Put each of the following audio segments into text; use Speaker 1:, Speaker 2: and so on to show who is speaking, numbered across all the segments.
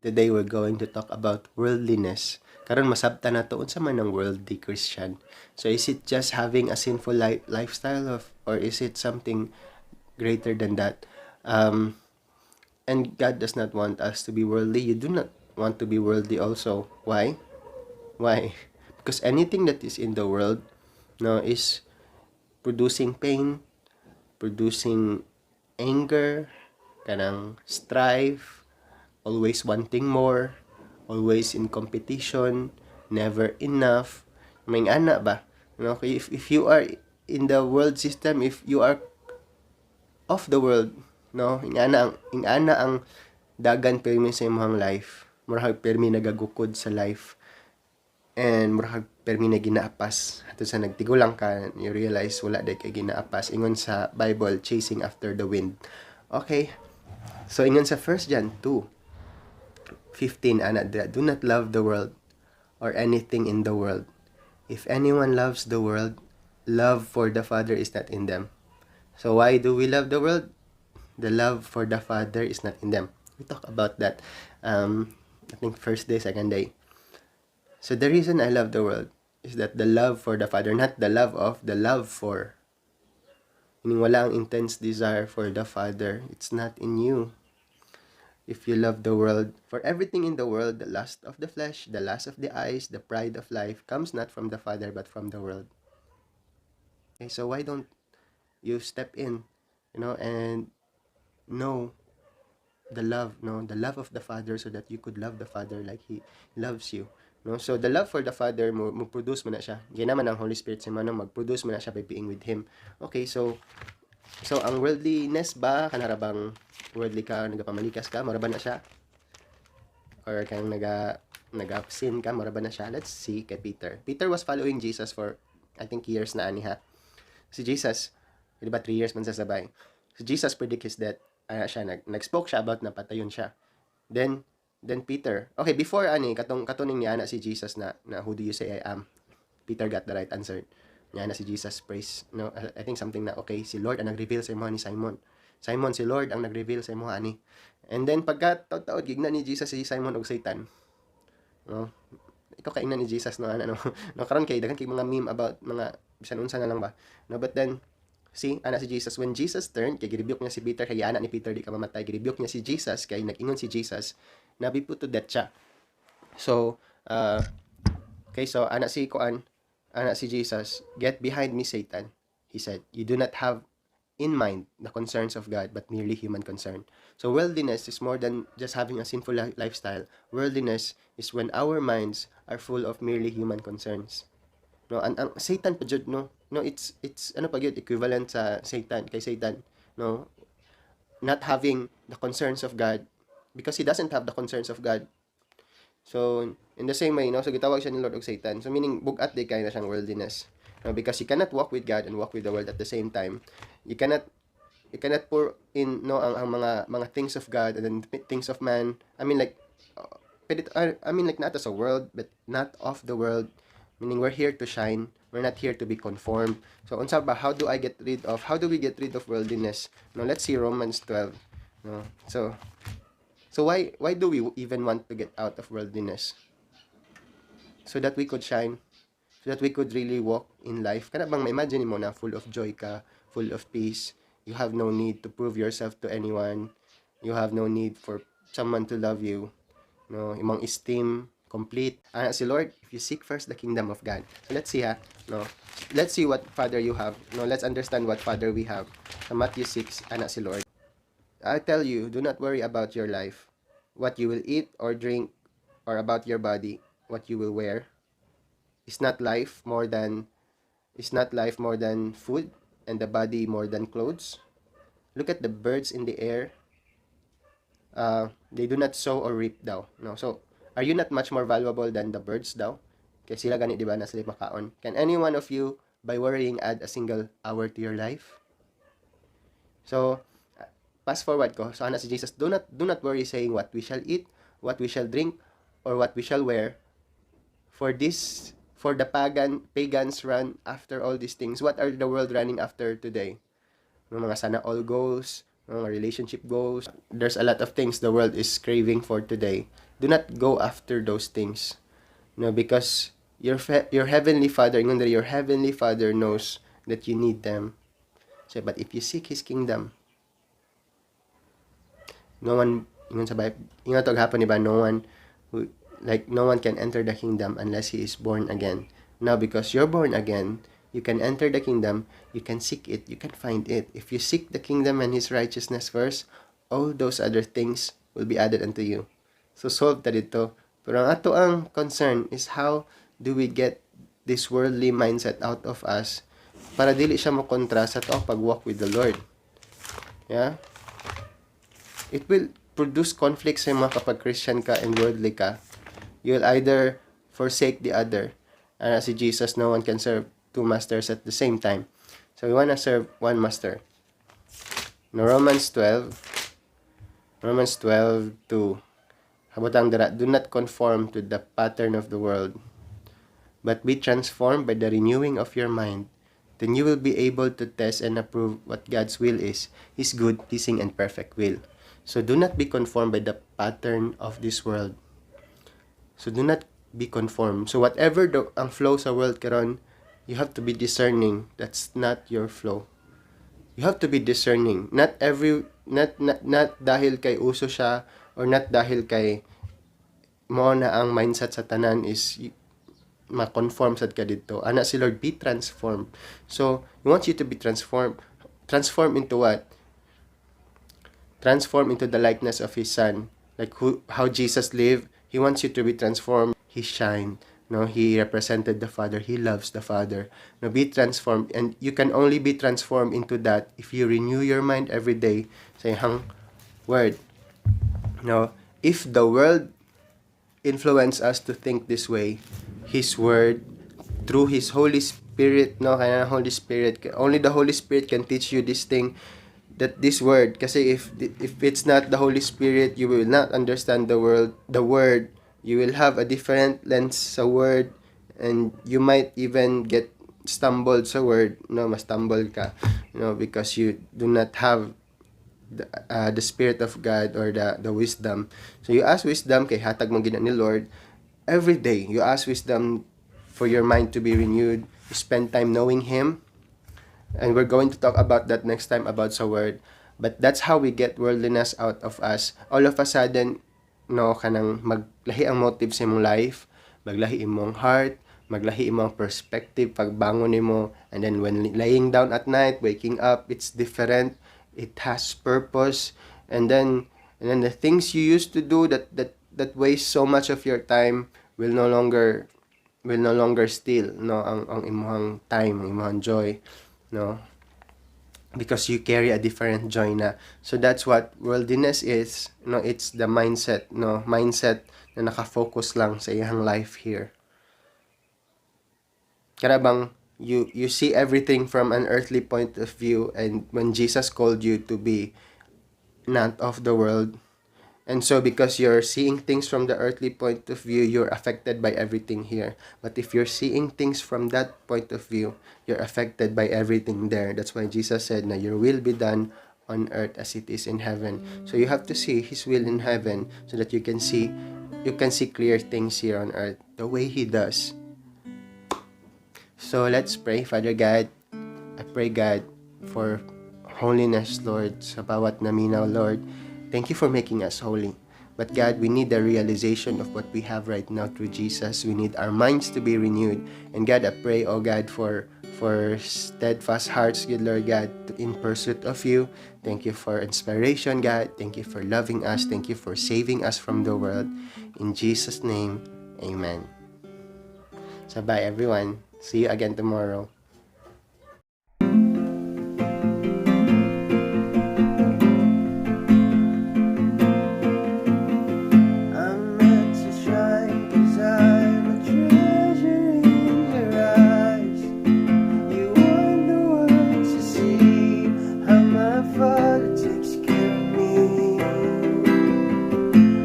Speaker 1: Today we're going to talk about worldliness. Karon masabtan nato unsa man ang worldly Christian. So is it just having a sinful lifestyle of or is it something greater than that? And God does not want us to be worldly. You do not want to be worldly also. Why? Why? Because anything that is in the world, no, is producing pain, producing anger, kanang strife, always wanting more, always in competition, never enough. May ana ba? No, if you are in the world system, if you are of the world, no, ingana ang dagan pirmi sa imong life. Murag pirmi nagagukod sa life. And murag pirmi na ginaapas. Ato sa nagtigulang ka, you realize wala diay kay ginaapas. Ingon sa Bible, chasing after the wind. Okay. So ingon sa 1 John 2:15 ana dira, "Do not love the world or anything in the world. If anyone loves the world, love for the Father is not in them." So why do we love the world? The love for the Father is not in them. We talk about that I think first day, second day. So the reason I love the world is that the love for the Father, not the love of, the love for. Meaning wala ang intense desire for the Father. It's not in you if you love the world. "For everything in the world, the lust of the flesh, the lust of the eyes, the pride of life, comes not from the Father but from the world." Okay, so why don't you step in and know the love, no, the love of the Father so that you could love the Father like He loves you. No? So the love for the Father mo produce mo na siya. Gina man ang Holy Spirit sa mo, mag-produce mo na siya by being with Him. Okay, so ang worldliness ba, kanara bang worldly ka, nagapamalikas ka, mura ba na siya? Or kang naga sin ka, mura ba na siya? Let's see kay Peter. Peter was following Jesus for, I think, years na ani ha. Si Jesus, di ba 3 years man sa sabay. Si Jesus predict his death. Siya nag-spoke siya about na patayon siya. Then Peter, okay, before ani katong katuning niya na si Jesus na "Who do you say I am?" Peter got the right answer. Niya na si Jesus praise, no, I think something na okay, si Lord ang nag-reveal sa imo ni Simon. Simon, si Lord ang nag-reveal sa imo ani. And then pagka taud-taud gigna ni Jesus si Simon og Satan. No? Ikaw kaingnan ni Jesus, no, ano, no, karon kay daghan kay mga meme about mga bisan unsa na lang ba. No, but then see, ana si Jesus, when Jesus turned, kay girebuke niya si Peter, kay ana ni Peter, "Di ka mamatay." Girebuke niya si Jesus kay nag-ingon si Jesus na be put to death siya. So, okay, so ana si kuan, ana si Jesus, "Get behind me, Satan," he said. "You do not have in mind the concerns of God, but merely human concern." So worldliness is more than just having a sinful lifestyle. Worldliness is when our minds are full of merely human concerns. No, ang Satan pa jud, no. No, it's ano pa gyud, equivalent sa Satan, kay Satan, no. Not having the concerns of God because he doesn't have the concerns of God. So, in the same way, no, so gitawag siya ni Lord og Satan. So meaning bugat di kay na siyang worldliness. No, because you cannot walk with God and walk with the world at the same time. You cannot pour in, no, ang mga things of God and then things of man. I mean, like I mean, like, not as a world but not of the world. Meaning we're here to shine. We're not here to be conformed. So unsa ba, how do we get rid of worldliness? No, let's see Romans 12. No. So why do we even want to get out of worldliness? So that we could shine, so that we could really walk in life. Kana bang ma-imagine mo na full of joy ka, full of peace. You have no need to prove yourself to anyone. You have no need for someone to love you. No, imong esteem complete. Ah, si Lord, if you seek first the kingdom of God. So let's see ha, no. Let's see what father you have. No, let's understand what father we have. Sa Matthew 6, ana si Lord. "I tell you, do not worry about your life, what you will eat or drink, or about your body, what you will wear. Is not life more than food, and the body more than clothes? Look at the birds in the air. They do not sow or reap daw." No. So, are you not much more valuable than the birds daw? Kay sila gani, di ba, na sila makaon. "Can any one of you by worrying add a single hour to your life?" So, fast forward ko. So, ana si Jesus, Do not worry saying what we shall eat, what we shall drink, or what we shall wear. For the pagans run after all these things." What are the world running after today? Yung mga sana all goals, Relationship goals. There's a lot of things the world is craving for today. Do not go after those things. No, because your heavenly Father, ingon diri, your heavenly Father knows that you need them. So, but if you seek His kingdom, no one, ingon sa Bible, ingon to gahapon, di ba? No one can enter the kingdom unless he is born again. Now, because you're born again, you can enter the kingdom, you can seek it, you can find it. If you seek the kingdom and His righteousness first, all those other things will be added unto you. So, solve ta didto. Pero ang ato ang concern is how do we get this worldly mindset out of us para dili siya mo kontra sa atoang pag-walk with the Lord. Yeah? It will produce conflicts sa mga kapag Christian ka and worldly ka. You will either forsake the other. And as si Jesus, no one can serve two masters at the same time. So we wanna serve one master. No, Romans 12, Romans 12, 2. Habotang dira, "Do not conform to the pattern of the world, but be transformed by the renewing of your mind. Then you will be able to test and approve what God's will is, His good, pleasing, and perfect will." So do not be conformed by the pattern of this world. So do not be conformed. So whatever ang flow sa world karon, you have to be discerning. That's not your flow. You have to be discerning. Not every not not, not dahil kay uso siya or not dahil kay mo na ang mindset sa tanan is ma-conform sad ka didto. Ana si Lord, be transformed. So, He wants you to be transformed. Transform into what? Transform into the likeness of His Son. Like how Jesus lived, He wants you to be transformed. He shined. No, He represented the Father. He loves the Father. No, be transformed. And you can only be transformed into that if you renew your mind every day sa iyang word. No, if the world influence us to think this way, His word, through His Holy Spirit, no, kaya Holy Spirit, only the Holy Spirit can teach you this thing, that this word, kasi if it's not the Holy Spirit, you will not understand the word. You will have a different lens sa word, and you might even get stumbled sa word, no, mastumble ka, because you do not have the Spirit of God or the wisdom. So you ask wisdom kay hatag man gyud ni Lord every day. You ask wisdom for your mind to be renewed. You spend time knowing Him. And we're going to talk about that next time about sa word. But that's how we get worldliness out of us. All of a sudden, no, kanang maglahi ang motive sa imong life, maglahi imong heart, maglahi imong perspective pagbangon nimo, and then when laying down at night, waking up, it's different. It has purpose, and then the things you used to do that waste so much of your time will no longer steal, no, ang imong time, ang imong joy, no, because you carry a different joy na. So that's what worldliness is, no. It's the mindset, no, mindset na naka-focus lang sa iyang life here. Kana bang you see everything from an earthly point of view, and when Jesus called you to be not of the world, and so because you're seeing things from the earthly point of view, you're affected by everything here. But if you're seeing things from that point of view, you're affected by everything there. That's why Jesus said na your will be done on earth as it is in heaven. So you have to see His will in heaven so that you can see clear things here on earth the way He does. So let's pray. Father God, I pray, God, for holiness, Lord, sa bawat naminaw, Lord. Thank you for making us holy. But God, we need the realization of what we have right now through Jesus. We need our minds to be renewed. And God, I pray, oh God, for steadfast hearts, good Lord God, in pursuit of you. Thank you for inspiration, God. Thank you for loving us. Thank you for saving us from the world. In Jesus' name, amen. So bye, everyone. See you again tomorrow. I'm meant to shine 'cause I'm a treasure in your eyes. You want the world to see how my Father takes care of me.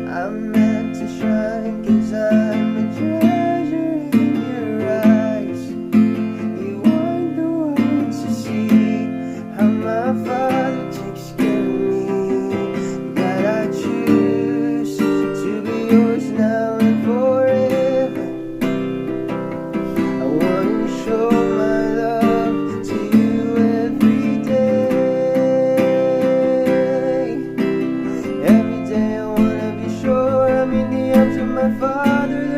Speaker 1: I'm meant to shine 'cause I'm a treasure in your eyes. You I'm in the arms of my Father.